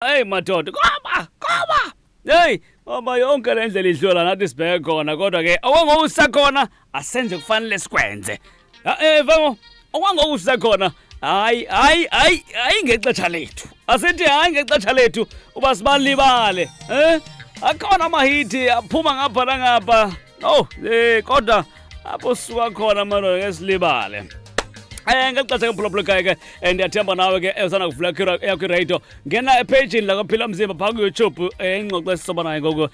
Hey madoda, koba, koba. Hey, ngoba yonke le ndlela idlula nathi sibheke khona kodwa ke okwangoku sisakhona asenze kufanele sikwenze. Vango, okwangoku sisakhona hayi hayi hayi hayi ngexesha lethu. Asithi hayi ngexesha lethu uba sibalibale. Eh? Akhona amahithi aphuma ngapha nangapha. Oh, kodwa apho sisuka khona madoda ke silibale. Ngeli xesha ke mphulaphula ekhaya ke ndiyathemba nawe ke usanda kuvula yakho iradio, ngena ephejini lakaphila mzimba phaa kuYouTube. Ingxoxo esisoba nayo ngoku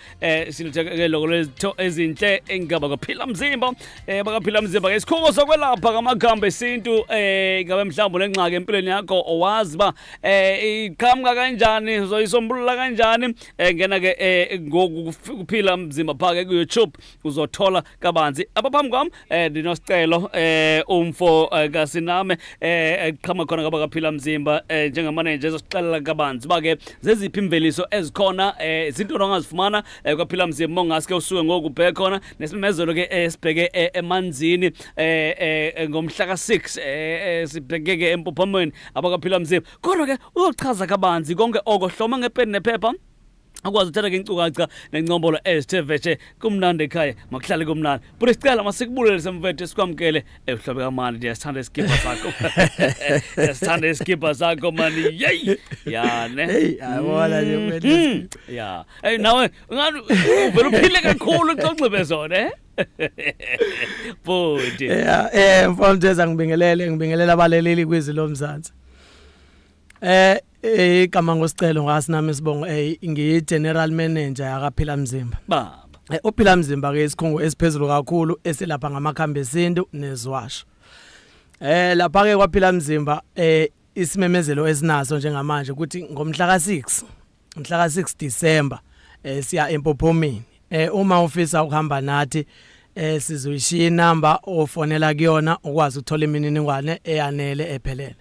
silithe ke loko lezitho ezintle engaba kaphila mzimba, bakaphila mzimba ke isikhungo sokwelapha ngamakhambi esintu. Ingabe mhlawumbi unengxaki empilweni yakho owazi uba iqhamuka kanjani, uzoyisombulula kanjani? Ngena ke ngoku kuphila mzimba phaa ke kuYouTube, uzothola kabanzi. Apha phambi kwam ndinosicelo umfo kaSiname eqhama khona ngaba kaphila mzimba njengamanager, ezosixelela kabanzi uba ke zeziphi imveliso ezikhona, zintoni ongazifumana kwaphila mzimba ongaske usuke ngoku ubheke khona, nesimemezelo ke sibheke emanzini ngomhla ka-6, sibheke ke empophomeni abakaphila mzimba. Kodwa ke uzochaza kabanzi konke oko. Hloma ngepeni nephepha akwazi uthatha ke inkcukacha nencombolo ezithe vetshe. Kumnandi ekhaya, makuhlale kumnandi. But sicela masikubulele semfethu, sikwamkele ehlobe kamani. Ndiyasithanda isikipha sakho, ndiyasithanda isikipha sakho mani, yeyi ya ne. Hey, yabona nje mfethu. Ya, hey, nawe ungathi uvele uphile kakhulu xa unxibe zona, bhuti. Yeah, mfowethu, ngibingelele, ngibingelela abalaleli kwizwi lomzansi. Igama ngosicelo ngasinami isibongo, ngiyi general manager yakaphila mzimba. Baba. Uphila mzimba ke isikhungo esiphezulu kakhulu esilapha ngamakhambi esintu neziwasho. Lapha ke kwaphila mzimba isimemezelo esinaso njengamanje ukuthi ngomhla ka6, mhla ka6 December siya empophomeni. Uma ufisa ukuhamba nathi sizoyishiya inamba ofonela kuyona ukwazi ukuthola imininingwane eyanele ephelele.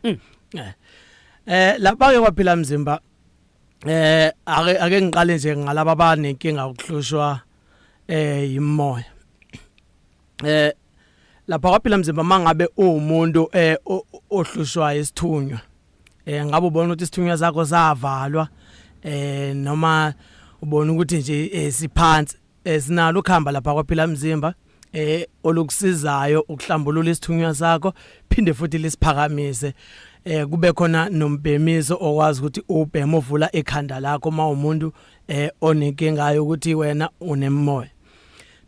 Lapha ke kwaphila mzimba ake ngiqale nje ngalaba abanenkinga ukuhlushwa yimoya. Lapha kwaphila mzimba mangabe uwumuntu ohlushwa isithunywa, ngabe ubona ukuthi isithunywa sakho savalwa noma ubona ukuthi nje siphansi, sinalo ukhamba lapha kwaphila mzimba olukusizayo ukuhlambulula isithunywa sakho phinde futhi lisiphakamise. Kube khona nombhemiso okwazi ukuthi ubhema uvula ikhanda lakho uma umuntu onenkinga yokuthi wena unemoya.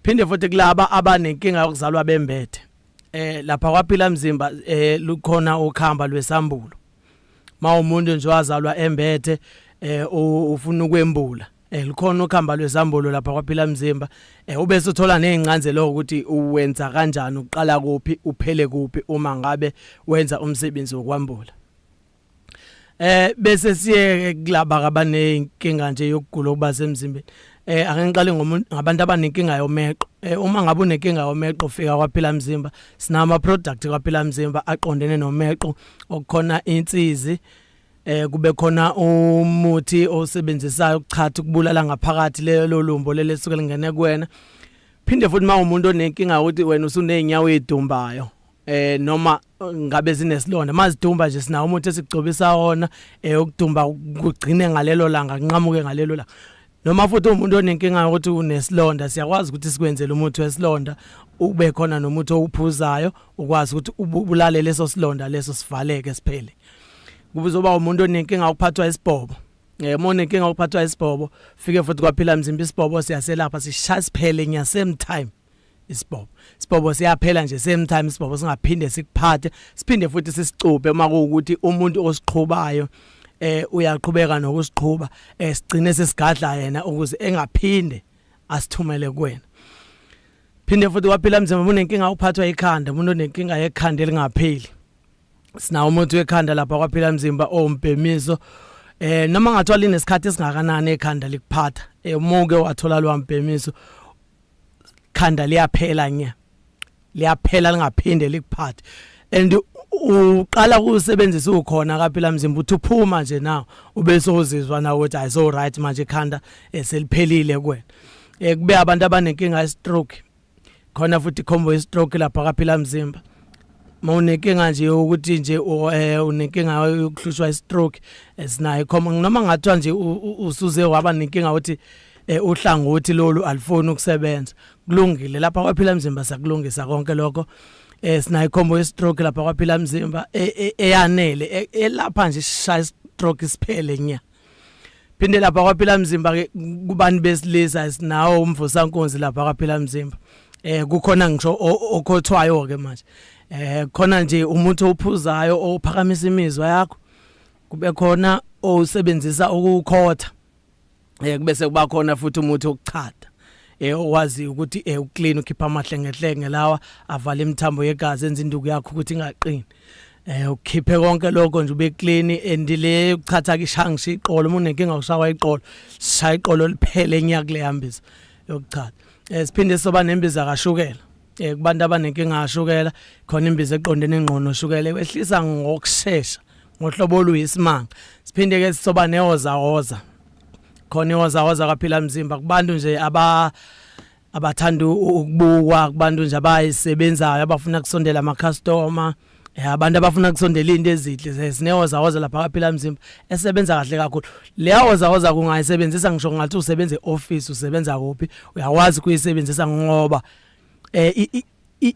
Phinde futhi kulaba abanenkinga yokuzalwa bembethe, lapha kwaphila mzimba lukhona ukhamba lwesambulo. Ma umuntu nje wazalwa embethe, ufuna ukwembula, likhona ukhamba lwesambulo lapha kwaphila mzimba. Ubese uthola nezincanzelo ukuthi uwenza kanjani, uqala kuphi, uphele kuphi uma ngabe wenza umsebenzi wokwambula. Bese siye kulaba abanenkinga nje yokugula okuba semzimbeni. Ake ngiqale ngomuntu ngabantu abanenkinga yomeqo. Uma ngabe unenkinga yomeqo, fika kwaphila mzimba, sinama product kwaphila mzimba aqondene nomeqo, okukhona insizi, kube khona umuthi osebenzisayo ukuchatha ukubulala ngaphakathi leyo lolumbo lelesuke lingene kuwena. Phinde futhi uma umuntu onenkinga ukuthi wena usunezinyawo ezidumbayo noma ngabe zinesilonda, mazidumba nje, sinawo umuthi esigcobisa wona ukudumba kugcine ngalelo langa, kunqamuke ngalelo langa. Noma futhi umuntu onenkinga yokuthi unesilonda, siyakwazi ukuthi sikwenzele umuthi wesilonda, ube khona nomuthi owuphuzayo ukwazi ukuthi ubulale leso silonda leso, sivaleke siphele. Kuzoba umuntu onenkinga ukuphathwa isibhobo. Uma unenkinga ukuphathwa isibhobo, fike futhi kwaphila mzimba, isibhobo siyaselapha, sishaya siphele nya same time. Isibhobo, isibhobo siyaphela nje same time, isibhobo singaphinde sikuphathe. Siphinde futhi sisicuphe uma kuwukuthi umuntu osiqhubayo uyaqhubeka nokusiqhuba, sigcine sesigadla yena ukuze engaphinde asithumele kuwena. Phinde futhi kwaphila mzimba unenkinga uphathwa ikhanda, umuntu onenkinga yekhanda elingapheli, sinawo umuthi wekhanda lapha kwaphila mzimba owumbhemiso. Noma ngathiwa linesikhathi esingakanani ekhanda likuphatha, umuke wathola lwambhemiso, khanda liyaphela nya, liyaphela lingaphinde likuphathe. And uqala ukusebenzisa ukhona kaphila mzimba, uthi uphuma nje nawo ube sowuzizwa nawe ukuthi hayi, so right manje, ikhanda seliphelile kuwena. Kube abantu abanenkinga ye stroke, khona futhi combo ye stroke lapha kaphila mzimba. Mawunenkinga nje ukuthi nje unenkinga yokuhlushwa istroke, sinayo ikhombo. Noma ngathiwa nje usuze waba nenkinga ukuthi uhlangothi lolu alifuni ukusebenza, kulungile, lapha kwaphila mzimba sakulungisa konke lokho. Sinayo ikhombo ye-stroke lapha kwaphila mzimba eyanele elapha nje sishaya stroke isiphele nya. Phinde lapha kwaphila mzimba ke kubantu besilisa sinawo umvusankonzi lapha kwaphila mzimba. Kukhona ngisho okhothwayo ke manje. Khona nje umuntu ophuzayo ophakamisa imizwa yakho, kube khona osebenzisa ukukhotha, kubese kuba khona futhi umuthi wokuchada owazi ukuthi uclean, ukhipha amahlengehlenge lawa avala imithambo yegazi, enza induku yakho ukuthi ingaqini. Ukhiphe konke lokho nje, ube clean. And le ukuchatha ke ishangisha iqolo, uma unenkinga ushawa iqolo, shaya iqolo liphele nya kule yambiza yokuchatha. Siphinde soba nembiza kashukela. Kubantu abanenkinga kashukela, khona imbiza eqondene ngqo noshukela, ehlisa ngokusheshsha ngohlobo oluyisimanga. Siphinde ke sisoba nehoza hoza, khona ihoza hoza kaphila mzimba kubantu nje abathanda ukubukwa, kubantu nje abayisebenzayo, abafuna kusondela ama customer, abantu abafuna kusondela into ezinhle. Sinehoza hoza lapha kaphila mzimba esebenza kahle kakhulu. Leya hoza hoza kungayisebenzisa ngisho ngathi usebenza eoffice, usebenza kuphi, uyakwazi kuyisebenzisa ngoba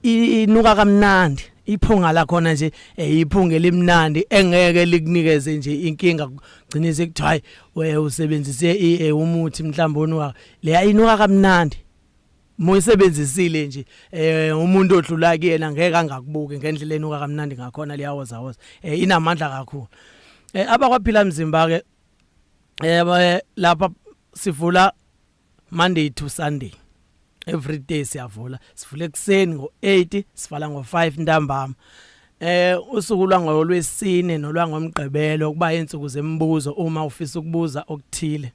inuka kamnandi. Iphunga lakhona nje iphunga elimnandi engeke likunikeze nje inkinga, gcine sekuthiwa hayi, we usebenzise umuthi mhlawumbe onuka. Leya inuka kamnandi, moyisebenzisile nje umuntu odlula kuyena ngeke angakubuki ngendlela enuka kamnandi ngakhona leya woza woza. Inamandla kakhulu. Abakwaphila mzimba ke lapha sivula Monday to Sunday, every day siyavula. Sivule ekseni ngo8, sivala ngo5 ntambama. Usuku lwangolwesine nolwangomgqibelo kuba insuku zembuzo, uma ufisa ukubuza okuthile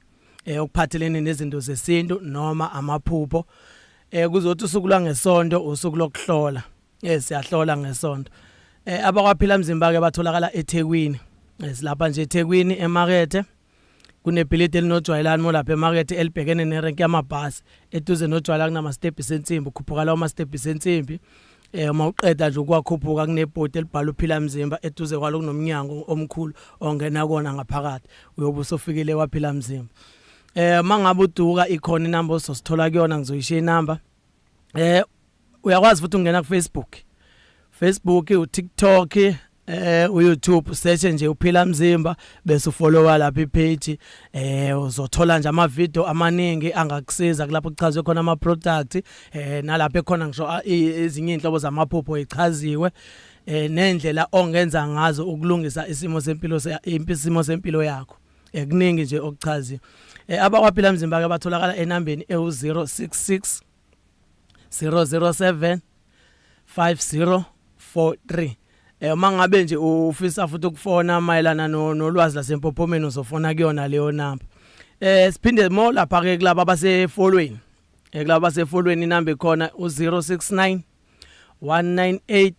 okuphathelene nezinto zesintu noma amaphupho. Kuzothi usuku lwangesonto usuku lokuhlola, siyahlola ngesonto. Abakwaphila mzimba ke batholakala eThekwini. Silapha nje eThekwini emakethe, kunebhilidi elinojwayelani mo lapha emakethe elibhekene nerenki yamabhasi, eduze nojwayela kunama-stebhisi ensimbi, ukhuphuka lawo ma-stebhisi ensimbi. Uma uqeda nje ukwakhuphuka, kunebhodi elibhala uphila mzimba, eduze kwalo kunomnyango omkhulu ongena kona ngaphakathi, uyobe usufikile kwaphila mzimba. Mangabe uduka, ikhona inamba ososithola kuyona, ngizoyishiya inamba. Uyakwazi futhi ukungena ku Facebook, uTikTok, uYouTube, search nje uphila mzimba bese ufollowa lapha ipage. Uzothola nje ama video amaningi angakusiza kulapho kuchazwe khona ama product, nalapho ekhona ngisho ezinye inhlobo zamaphupho ichaziwe, nendlela ongenza ngazo ukulungisa isimo sempilo yakho. Kuningi nje okuchaziwe. Abakwaphila mzimba ke batholakala enambeni ewu 066 007 5043. Uma ngabe nje ufisa futhi ukufona mayelana nolwazi lasempophomeni, uzofona kuyona leyo number. Siphinde mo lapha ke kulabo abasefolweni, kulabo abasefolweni inamba ikhona u069 198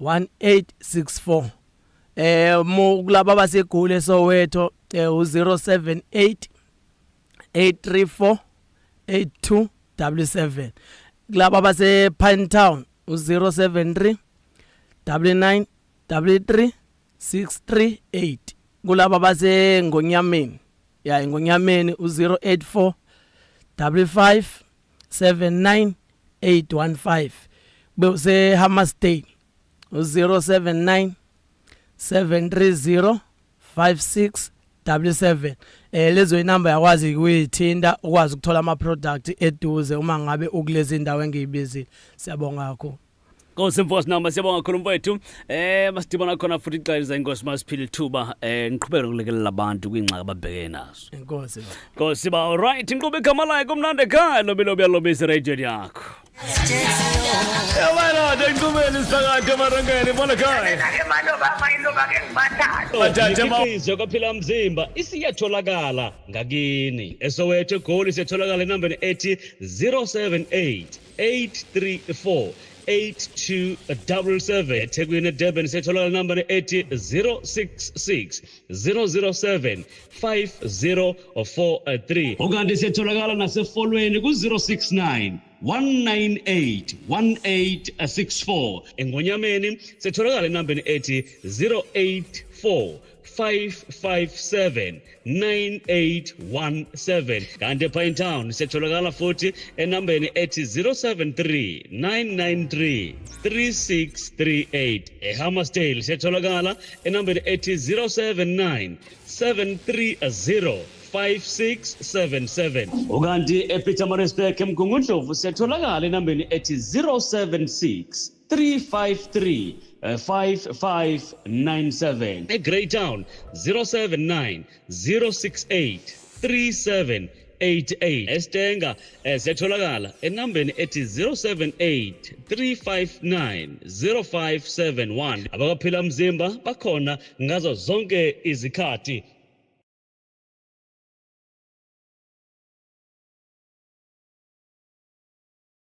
1864. Mo kulabo abasegule eSoweto, u078 834 8277. Kulabo abase Pine Town, u073 99 33 638. Kulabo abase Ngonyameni, ya Ngonyameni, u084 55 79 815. Kube use Hammersdale, u079 730 5677. Lezo inamba yakwazi ukuyithinta, ukwazi ukuthola ama product eduze uma ngabe ukulezi indawo engiyibizile. Siyabonga kakhulu. Nkosi mfosi namba, siyabonga kakhulu mfowethu. Masidibana khona futhi ixesha, inkosi masiphile ithuba, niqhubeke nokulekelela abantu kwiingxaki ababhekene nazo. Inkosi. Nkosi ba, all right, inqube igama lakhe kumnandi ekhaya, lobi lobi yalobisa radio yakho. Yabana enqubeni siphakathi emarangeni bona khaya. Ke maloba mayiloba ke ngibathanda. Bathathe imikhiqizo kaphila mzimba isiyatholakala ngakini. ESoweto, eGoli siyatholakala enambeni ethi 078 834 8277. EThekwini, eDurban siyatholakala enambeni ethi 066 007 5043. Ukanti siyatholakala nasefolweni ku-069 198 1864. Engonyameni sitholakala enambeni ethi 084 557 9817, kanti ePinetown siyatholakala futhi enambeni ethi 073 993 3638. EHammarsdale siyatholakala enambeni ethi 079 730 5677, ukanti ePietermaritzburg, eMgungundlovu, siyatholakala enambeni ethi 076 353 5597. EGreytown 079 068 3788. Estenga siyatholakala enambeni ethi 078 359 0571. Abakaphila mzimba bakhona ngazo zonke izikhathi.